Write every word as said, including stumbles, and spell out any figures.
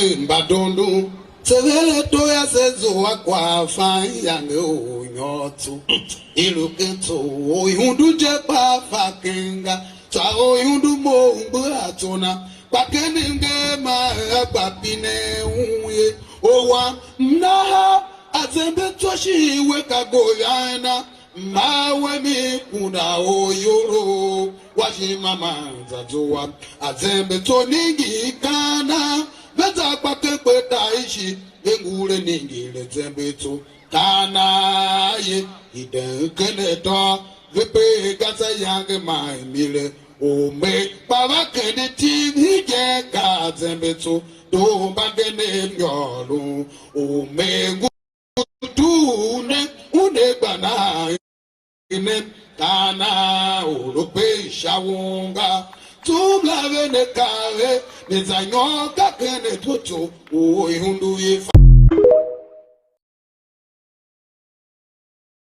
Mba dondon, se vele to ya se zua kwagh fan iyange u nyôr tso. I lu ken tso u ihundu je kpa fa ken ga, tsô u ihundu mo u mbu a tso na, kpa ken mnger ma a gba pine un ye. Owa, m na ha, a zembe tso shin we ka goyan na, ma we mi kunda u iyolough, wa shi ma ma za zua, a zembe tso ningir kana, ve za gba ken kpe ta ishi, ve ngure ningir a zembe tso. Kana ye, i den ken atô, ve pe ga sa yange ma i mile, u me kpa va kende tim hegen ka a zembe tso, doo mbagenev yôôlon, u me ngu tu ne, u ne gba nahan ne, kana u lu pe sha won ga. Tsum la ve ne kare, ne za nyôr ka ken atwo tso, u ihundu i fa.